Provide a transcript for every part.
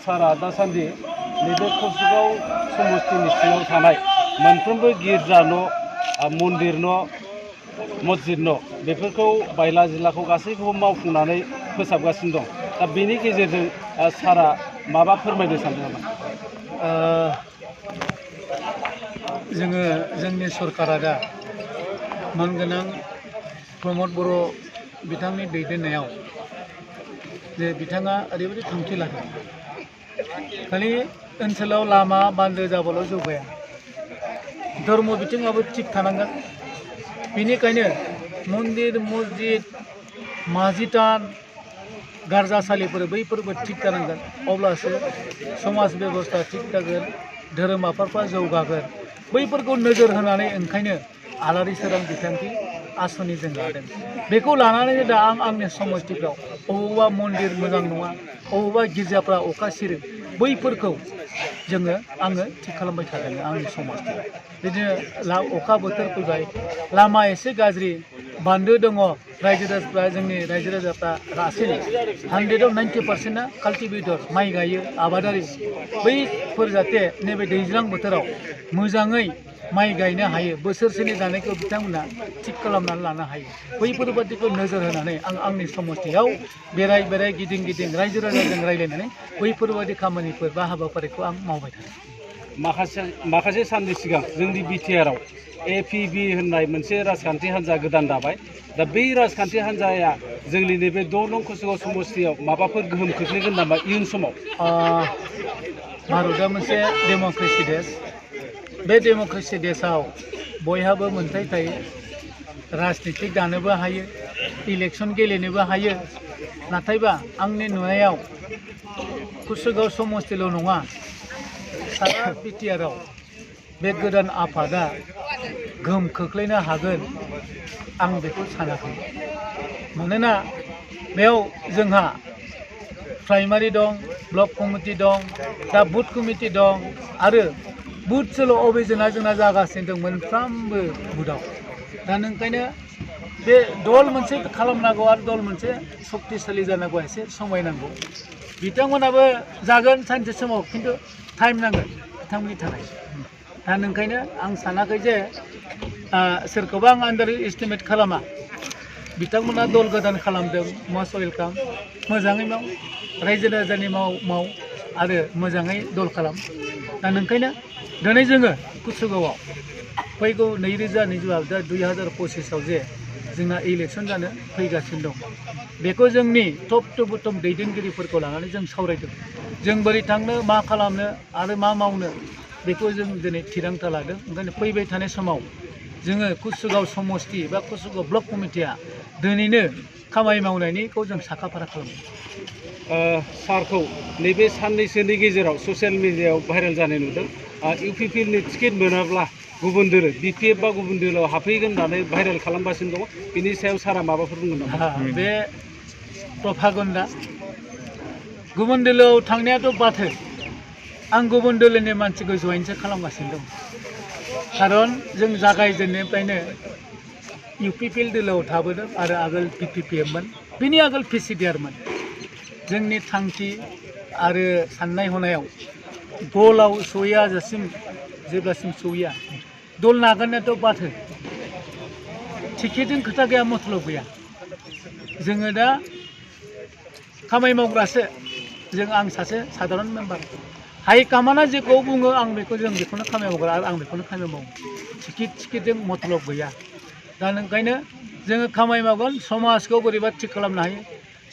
सारा दासान्दि नैबे कसुगाव समस्तिनि सिङाव थानाय मोनफ्रोमबो गिर्जा न' मन्दिर न' मस्जिद न' बेफोरखौ बायला जिलाखौ गासैखौबो मावफुंनानै फोसाबगासिनो दं। दा बेनि गेजेरजों सारा माबा फोरमायनो सानदों नामा? जोङो जोंनि सरकारा दा मानगोनां प्रमद बर' बिथांनि दैदेननायाव जे बिथाङा ओरैबायदि थांखि लादों खालि ओनसोलाव लामा बान्दो जाबाल' जौगाया, धर्म बिथिङावबो थिग थानांगोन। बेनिखायनो मन्दिर मस्जिद माजिटान गारजासालिफोर बैफोरबो थिग जानांगोन, अब्लासो समाज बेबस्था थिग जागोन, धोरोम आफादफ्रा जौगागोन। बैफोरखौ नोजोर होनानै ओंखायनो आलारि सोरां बिथांखि आसनि जों लादों। बेखौ लानानै दा आंनि समस्तिफ्राव अबेबा मन्दिर मोजां नङा, अबेबा गिर्जाफ्रा अखा सिरो, बैफोरखौ आङो थिग खालामबाय थादों आंनि समस्तियाव। बिदिनो अखा बोथोर फैबाय, लामा एसे गाज्रि, बान्दो दङ, रायजो राजाफ्रा जोंनि रायजो राजाफ्रा रासिन 100आव 90%आ काल्टिभेटर माइ गायो, आबादारि। बैफोर जाहाथे नैबे दैज्लां बोथोराव मोजाङै माइ गायनो हायो, बोसोरसेनि जानायखौ बिथांमोना थिग खालामनानै लानो हायो। बैफोरबादिखौ नोजोर होनानै आं आंनि समस्तियाव बेराय गिदिं रायजो राजाजों रायज्लायनानै बैफोरबादि खामानिफोर बा हाबाफारिखौ आं मावबाय थादों। माखासे साननि सिगां जोंनि बिटिआरआव APB होननाय मोनसे राजखान्थि हान्जा गोदान दाबाय। दा बै राजखान्थि हान्जाया जोंनि नैबे 6 नं कसुगाव समस्तियाव माबाफोर गोहोम खोख्लैगोन नामा इयुन समाव? भारतआ मोनसे डेम'क्रेसि देश। बे डेम'क्रेसि देशआव बयहाबो मोनथाय थायो, राजनितिक दानोबो हायो, इलेक्सन गेलेनोबो हायो। नाथायबा आंनि नुनायाव कसुगाव समस्तिल' नङा, सारा बिटिआरआव बे गोदान आफादा गोहोम खोख्लैनो हागोन आं बेखौ सानाखै। मानोना बेयाव जोंहा प्राइमारि दं, ब्लक कमिटि दं, दा बुथ कमिटि दं, आरो बुथ सोल' अभियाना जोंना जागासिनो दं मोनफ्रोमबो बुथआव। दा ओंखायनो बे दल मोनसे खालामनांगौ आरो दल मोनसे सक्तिशालि जानांगौ, एसे समय नांगौ। बिथांमोनाबो जागोन सानसे समाव, खिन्थु टाइम नांगोन बिथांमोननि थाखाय। दा ओंखायनो आं सानाखै जे सोरखौबा आं आन्डार एस्टिमेट खालामा। बिथांमोना दल गोदान खालामदों, मस्ट वेलकाम। मोजाङै माव, रायजो राजानि माव आरो मोजाङै दल खालाम। दा ओंखायनो दिनै जोङो कसुगावआव फैगौ 2025 दा 2025आव जे जोंना इलेक्सन जानो फैगासिनो दं, बेखौ जोंनि टप टु बटम दैदेनगिरिफोरखौ लानानै जों सावरायदों। जों बोरै थांनो, मा खालामनो आरो मा मावनो, बेखौ जों दिनै थिरांथा लादों। ओंखायनो फैबाय थानाय समाव जोङो कसुगाव समस्ति बा कसुगाव ब्लक कमिटिया दिनैनो खामानि मावनायनिखौ जों साखाफारा खालामो। सारखौ नैबे साननैसोनि गेजेराव ससियेल मिडियायाव भाइरेल जानाय नुदों। इउपिपिएलनि टिकेट मोनाब्ला गुबुन दोलो BPF बा गुबुन दोलोआव हाबफैगोन होननानै भाइरेल खालामगासिनो दङ। बिनि सायाव सारा माबाफोर बुंगोन नामा? बे प्रपागन्डा। गुबुन दोलोआव थांनायाथ' बाथो। आं गुबुन दोलोनि मानसिखौ जयेनसो खालामगासिनो दं। खारन जों जागायजेननायनिफ्रायनो UPPL दोलोआव थाबोदों आरो आगोल PPPMमोन, बिनि आगोल PCDRमोन। जोंनि थांखि आरो साननाय हनायाव गलाव सहैयाजासिम जेब्लासिम सहैया, दल नागारनायाथ' बाथो। टिकेटजों खोथा गैया, मतलब गैया। जोङो दा खामानि मावग्रासो, आं सासे साधारन मेम्बार। हाइकामान्डआ जेखौ बुङो जों बेखौनो खामानि मावग्रा आरो आं बेखौनो खामानि मावो। टिकेटजों मतलब गैया। दा ओंखायनो जोङो खामानि मावगोन, समाजखौ बोरैबा थिग खालामनो हायो,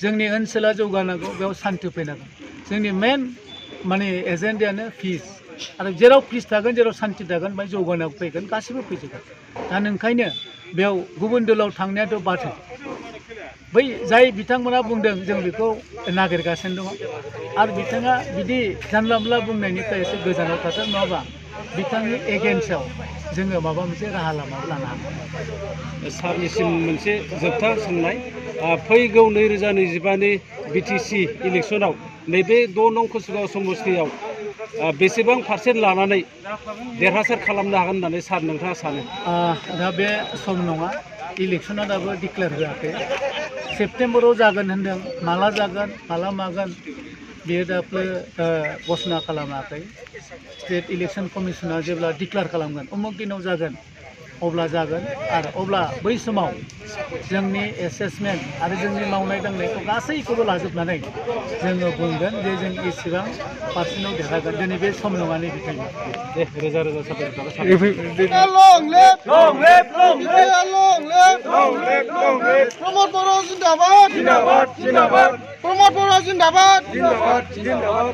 जोंनि ओनसोला जौगानांगौ, बेयाव सान्थि फैनांगौ। जोंनि मेन एजेन्डायानो पिस, आरो जेराव पिस थागोन, जेराव सान्थि थागोन, बेहाय जौगानायाव फैगोन, गासिबो फैजोबगोन। दा ओंखायनो बेयाव गुबुन दोलोआव थांनायाथ' बाथो। बै जाय बिथांमोना बुंदों जों बेखौ नागिरगासिनो दङ, आरो बिथाङा बिदि जानला मोनला बुंनायनिफ्राय एसे गोजानाव थाथों, नङाबा बिथांनि एगेन्स्टआव जोङो माबा मोनसे राहा लामाबो लानो हागोन। सारनिसिम मोनसे जोबथा सोंनाय, फैगौ 2025नि BTC इलेक्सनाव नैबे 6 नं कसुगाव समस्तियाव बेसेबां पारसेन्ट लानानै देरहासार खालामनो हागोन होननानै सार नोंथाङा सानो? दा बे सम नङा, इलेक्सना दाबो डिक्लेयार होआखै। सेप्तेम्बराव जागोन होनदों, माला जागोन, माला मागोन बेयो दाबो घोषणा खालामाखै स्टेट इलेक्शन कमिशना जेब्ला डिक्लेयार खालामगोन उमुक दिनाव जागोन अब्ला जागोन आरो अब्ला बै समाव जोंनि एसेसमेन्ट आरो जोंनि मावनाय दांनायखौ गासैखौबो लाजोबनानै जोङो बुंगोन जे जों इसेबां पार्सेन्टआव देरहागोन दिनै बे सम नङा नैबेखायनो दे रोजा रोजा साबायखर थाबाय। Long live! Long live! Long live! Long live! Long live! Long live! Pramod Bora Zindabad! Zindabad! Zindabad! Pramod Bora Zindabad! Zindabad! Zindabad!